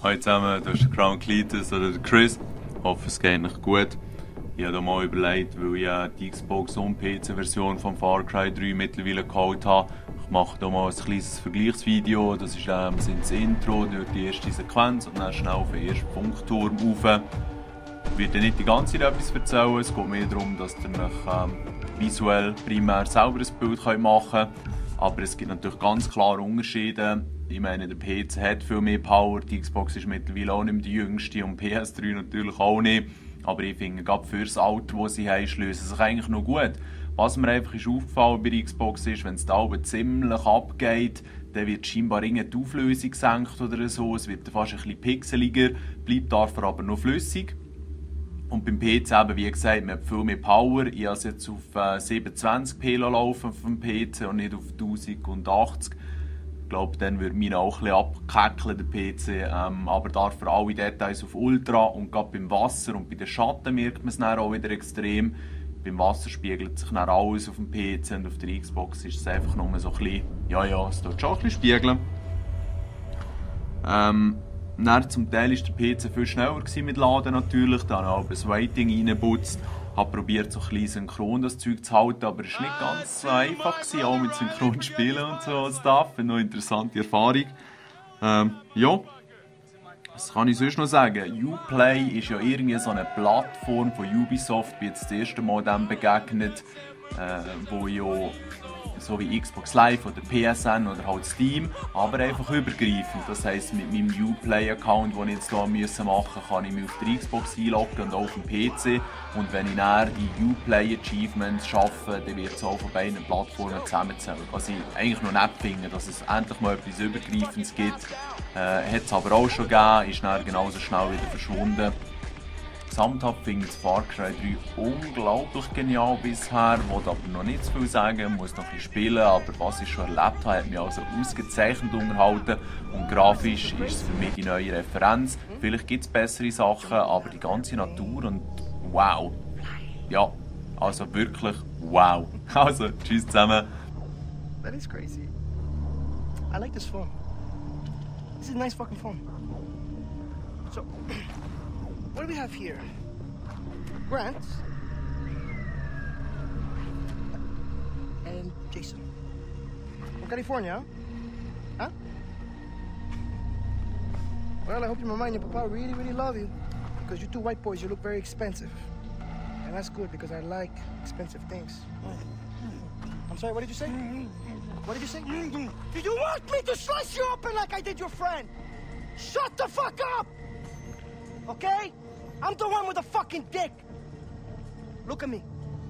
Hallo zusammen, das ist der Crown Cletus oder der Chris. Ich hoffe, es geht euch gut. Ich habe mal überlegt, weil ich die Xbox und PC-Version von Far Cry 3 mittlerweile geholt habe. Ich mache hier mal ein kleines Vergleichsvideo. Das ist das Intro durch die erste Sequenz und dann schnell auf den ersten Funkturm rauf. Ich werde nicht die ganze Zeit etwas erzählen. Es geht mehr darum, dass ihr euch visuell primär selber ein Bild machen könnt. Aber es gibt natürlich ganz klare Unterschiede. Ich meine, der PC hat viel mehr Power, die Xbox ist mittlerweile auch nicht mehr die jüngste und PS3 natürlich auch nicht. Aber ich finde, gerade für das Auto, das sie haben, schliessen sich eigentlich noch gut. Was mir einfach ist aufgefallen bei der Xbox ist, wenn es da oben ziemlich abgeht, dann wird scheinbar die Auflösung gesenkt oder so. Es wird fast ein bisschen pixeliger, bleibt dafür aber noch flüssig. Und beim PC eben, wie gesagt, man hat viel mehr Power. Ich habe es jetzt auf 720p laufen auf dem PC und nicht auf 1080. Ich glaube, dann würde mich auch ein bisschen abgehäkeln, der PC. Aber dafür alle Details auf Ultra. Und gerade beim Wasser und bei den Schatten merkt man es dann auch wieder extrem. Beim Wasser spiegelt sich dann alles auf dem PC und auf der Xbox ist es einfach nur so ein bisschen, ja, es tut schon ein bisschen spiegeln. Dann zum Teil war der PC viel schneller mit Laden natürlich, da habe ich auch das Waiting reingeputzt. Ich habe probiert, so ein bisschen synchron das Zeug zu halten, aber es war nicht ganz so einfach, auch mit synchron spielen und so Stuff. Eine interessante Erfahrung. Ja, was kann ich sonst noch sagen? Uplay ist ja irgendwie so eine Plattform von Ubisoft. Ich bin jetzt das erste Mal dem begegnet, wo ja so wie Xbox Live oder PSN oder halt Steam, aber einfach übergreifend. Das heisst, mit meinem Uplay-Account, den ich jetzt hier machen musste, kann ich mich auf der Xbox einloggen und auch auf dem PC. Und wenn ich dann die Uplay-Achievements schaffe, dann wird es auch von beiden Plattformen zusammenzählen. Was ich eigentlich noch nicht finde, dass es endlich mal etwas Übergreifendes gibt. Hat es aber auch schon gegeben, ist dann genauso schnell wieder verschwunden. Gesamthaft finde ich Far Cry 3 unglaublich genial bisher, wollte aber noch nicht zu viel sagen, muss noch ein bisschen spielen, aber was ich schon erlebt habe, hat mich also ausgezeichnet unterhalten und grafisch ist es für mich die neue Referenz. Vielleicht gibt es bessere Sachen, aber die ganze Natur und wow. Ja, also wirklich wow. Also, tschüss zusammen. That is crazy. I like this phone. This is a nice fucking phone. So, what do we have here? Grant and Jason from California, huh? Well, I hope your mama and your papa really love you, because you two white boys, you look very expensive, and that's good because I like expensive things. I'm sorry, what did you say? What did you say? Do you want me to slice you open like I did your friend? Shut the fuck up! Okay? I'm the one with the fucking dick. Look at me.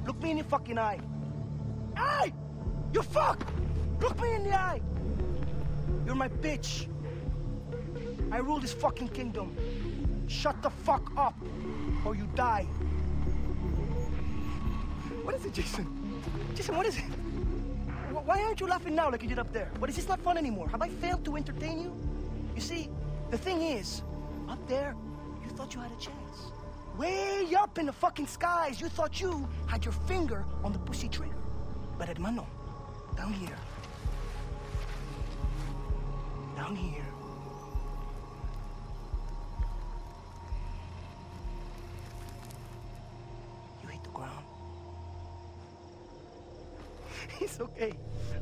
Look me in the fucking eye. Hey! You fuck! Look me in the eye. You're my bitch. I rule this fucking kingdom. Shut the fuck up, or you die. What is it, Jason? Jason, what is it? Why aren't you laughing now like you did up there? What, is this not fun anymore? Have I failed to entertain you? You see, the thing is, up there, you thought you had a chance. Way up in the fucking skies, you thought you had your finger on the pussy trigger. But hermano, down here. Down here. You hit the ground. It's okay.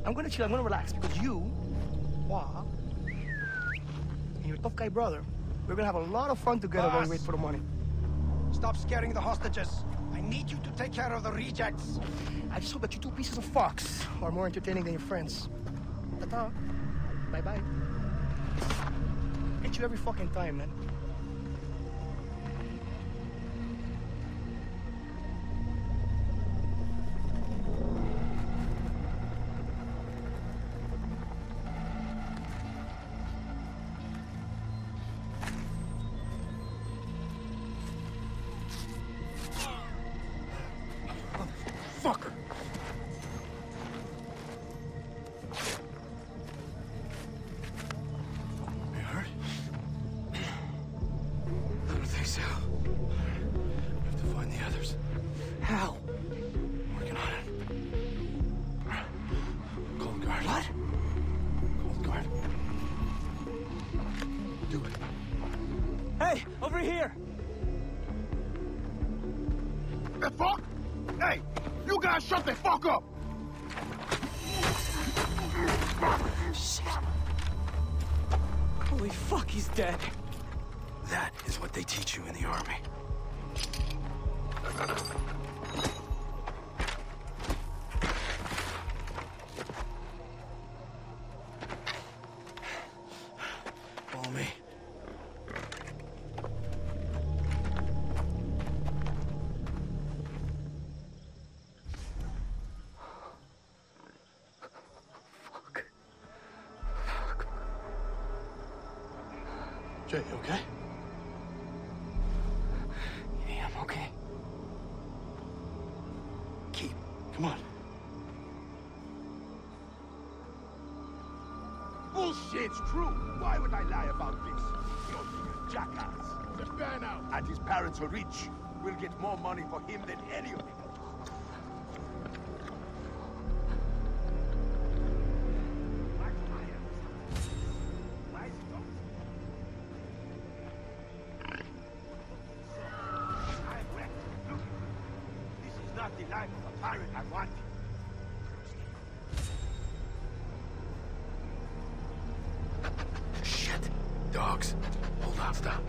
I'm gonna chill, I'm gonna relax, because you, Hua, and your tough guy brother, we're gonna have a lot of fun together while we wait for the money. Stop scaring the hostages. I need you to take care of the rejects. I just hope that you two pieces of fox are more entertaining than your friends. Ta-ta. Bye-bye. Get you every fucking time, man. Fucker! Are you hurt? I don't think so. We have to find the others. How? I'm working on it. Cold guard. What? Cold guard. Do it. Hey, over here! The fuck? Hey, you guys shut the fuck up! Shit. Holy fuck, he's dead. That is what they teach you in the army. Follow me. Jay, you okay? Yeah, I'm okay. Keep. Come on. Bullshit's true. Why would I lie about this? You're being a jackass. The fan out. And his parents are rich. We'll get more money for him than any of it. The life of a pirate I want. Shit. Dogs. Hold on, stop.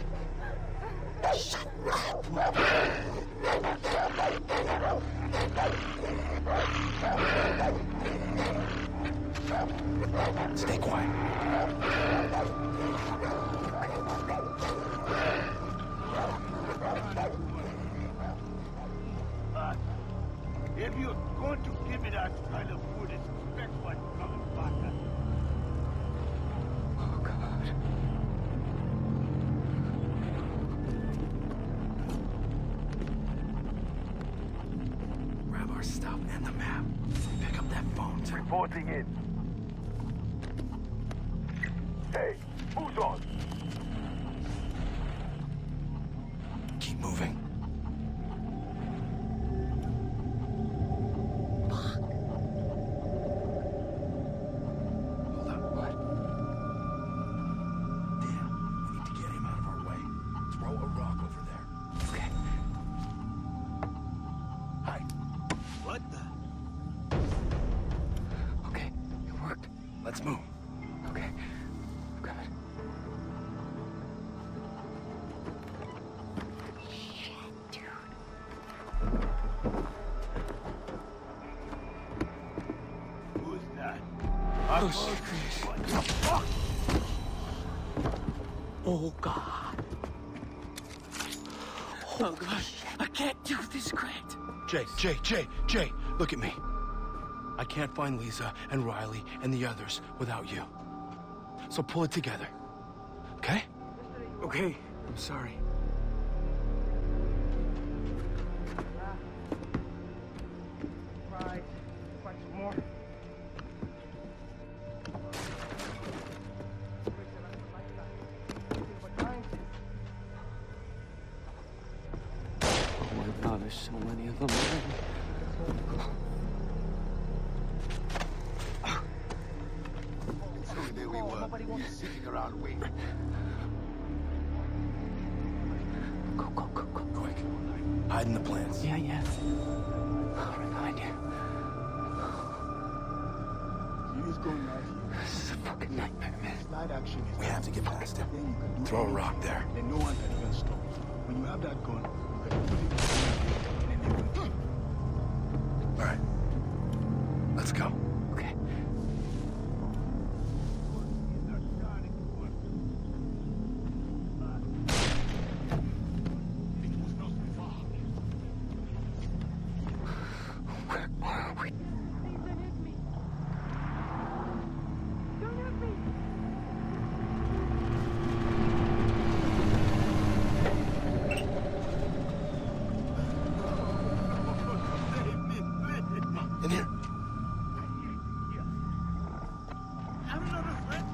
Shut up! Stay quiet. If you're going to give me that kind of food, expect what's coming back at you. Oh, God. Grab our stuff and the map. Pick up that phone, too. Reporting in. Hey, who's on? Keep moving. Hold up. What? Damn, we need to get him out of our way. Throw a rock over there. Okay. Hi. What the? Okay, it worked. Let's move. Okay. Good. Shit, dude. Who's that? Oh, shit, Chris. What the fuck? Oh, God. Oh, God. I can't do this, Grant. Jay, look at me. I can't find Lisa and Riley and the others without you. So pull it together. Okay? Okay, I'm sorry. Right. Find some more. Oh, my God, there's so many of them. So there we were, sitting around waiting. Go. Quick. Hide in the plants. Yeah. I'll remind you. He's going right here. This is a fucking nightmare, man. Slide action is We have to get past him. Then you can do Throw a anything. rock there. Then no one can even stop you. When you have that gun, you can put it in and then you can... All right. Let's go. Okay. Where are we? In here. I'm not afraid.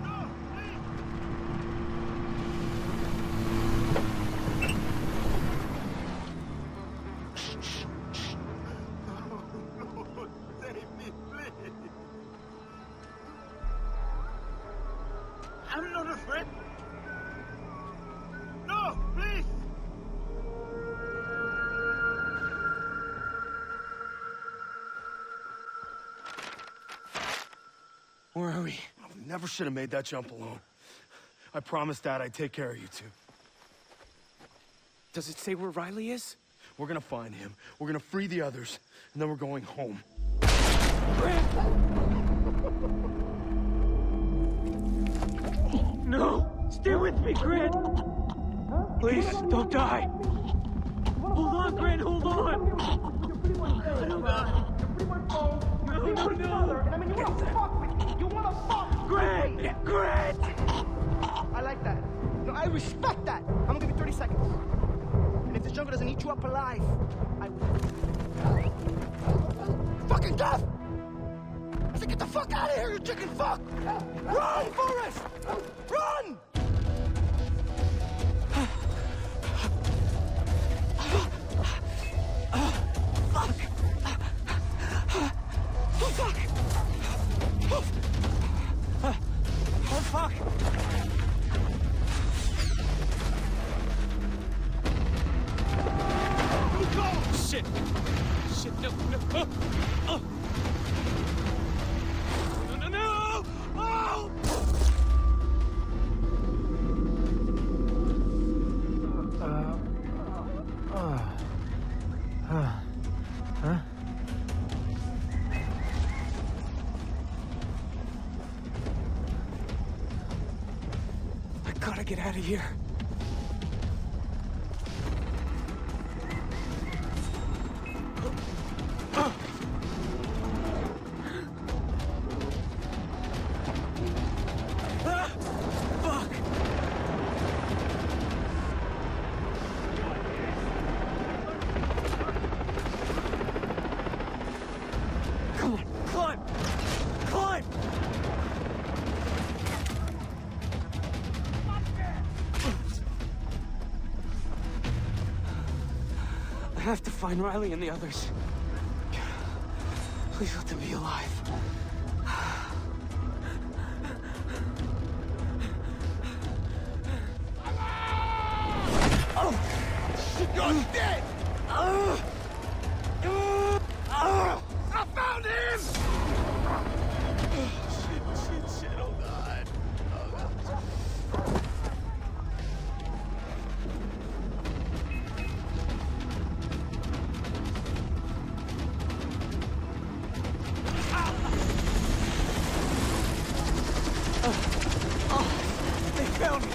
No, please. No, save me, please. I'm not afraid. Where are we? We never should have made that jump alone. I promised Dad I'd take care of you two. Does it say where Riley is? We're gonna find him. We're gonna free the others, and then we're going home. No! Stay with me, Grant! Please, don't die! Hold on, Grant, hold on! No! And I mean, you wanna fuck with me? You wanna fuck? Grant! Grant! I like that. No, I respect that. I'm gonna give you 30 seconds. And if this jungle doesn't eat you up alive, I will. Fucking death! I said, get the fuck out of here, you chicken fuck! Run, Forrest! Run! Fuck! Shit! Shit, no, no! Oh! No, no, no! Oh! I gotta get out of here. I have to find Riley and the others. Please let them be alive. Oh! You're dead! I found him! Shit, oh God. They found me!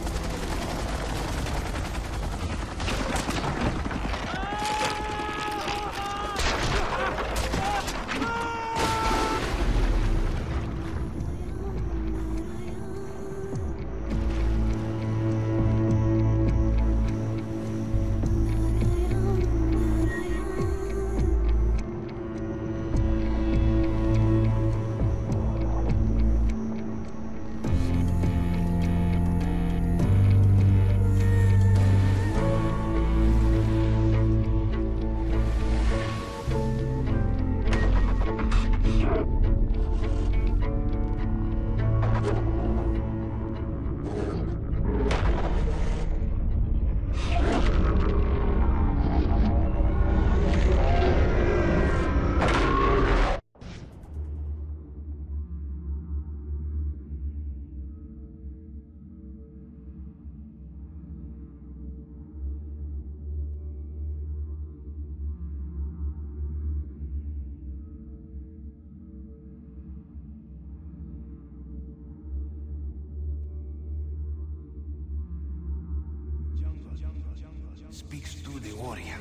Speaks to the warrior.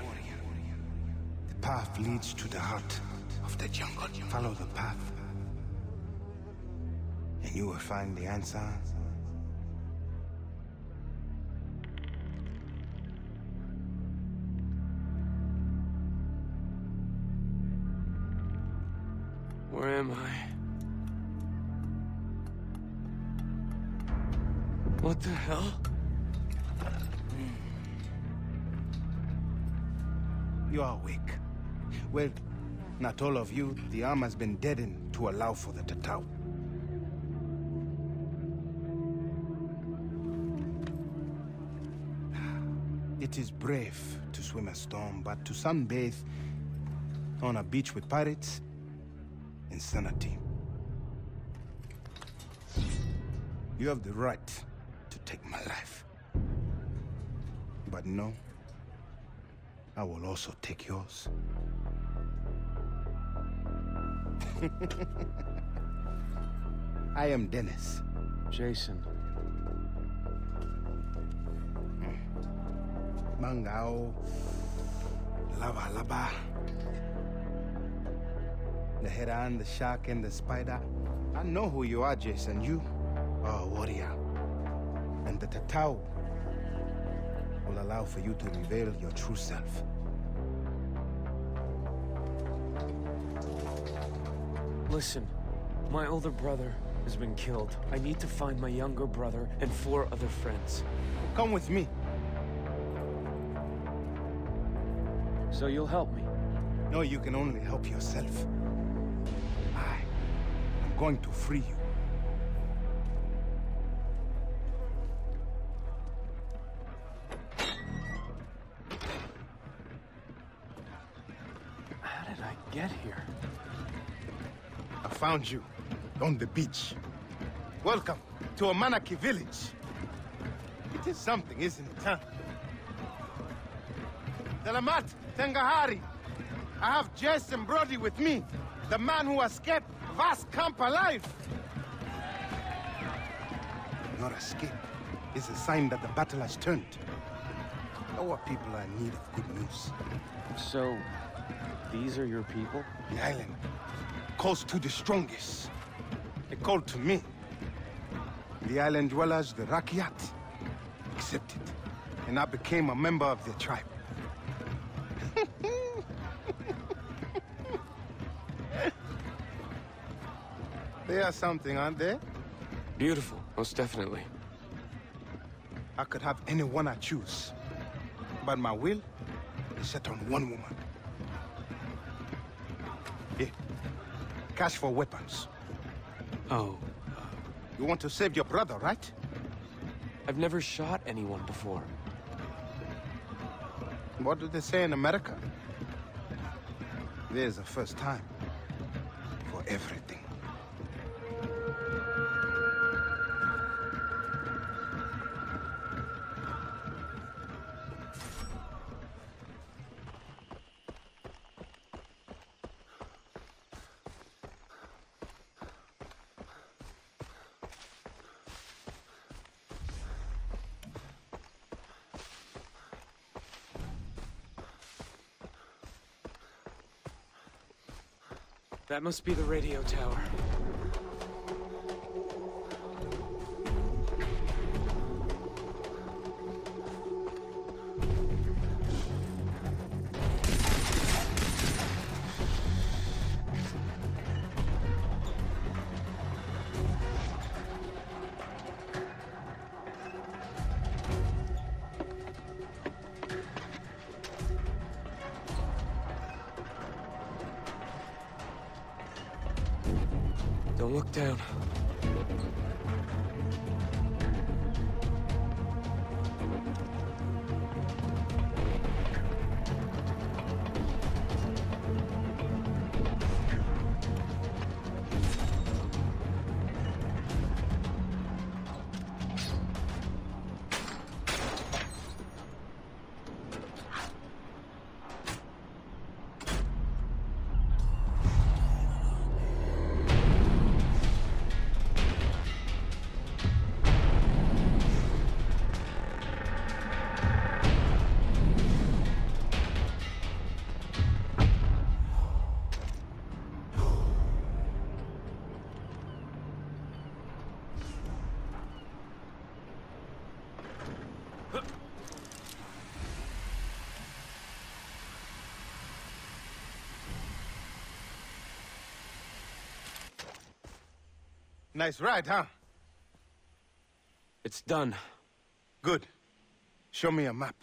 The path leads to the heart of the jungle. Follow the path, and you will find the answer. Where am I? What the hell? You are awake. Well, not all of you. The arm has been deadened to allow for the Tatau. It is brave to swim a storm, but to sunbathe on a beach with pirates, insanity. You have the right to take my life. But no, I will also take yours. I am Dennis. Jason. Mangao. Lava lava. The heron, the shark, and the spider. I know who you are, Jason. You are a warrior. And the tatau will allow for you to reveal your true self. Listen, my older brother has been killed. I need to find my younger brother and 4 other friends. Come with me. So you'll help me? No, you can only help yourself. I'm going to free you. How did I get here? I found you on the beach. Welcome to Amanaki village. It is something, isn't it, huh? Delamat, Tengahari. I have Jess and Brody with me. The man who escaped Vas Camp alive. Your escape is a sign that the battle has turned. Our people are in need of good news. So, these are your people? The island calls to the strongest. They called to me. The island dwellers, the Rakyat, accepted. And I became a member of their tribe. They are something, aren't they? Beautiful, most definitely. I could have anyone I choose. But my will is set on one woman. Here. Cash for weapons. Oh. You want to save your brother, right? I've never shot anyone before. What do they say in America? There's a first time for everything. That must be the radio tower. Don't look down. Nice ride, huh? It's done. Good. Show me a map.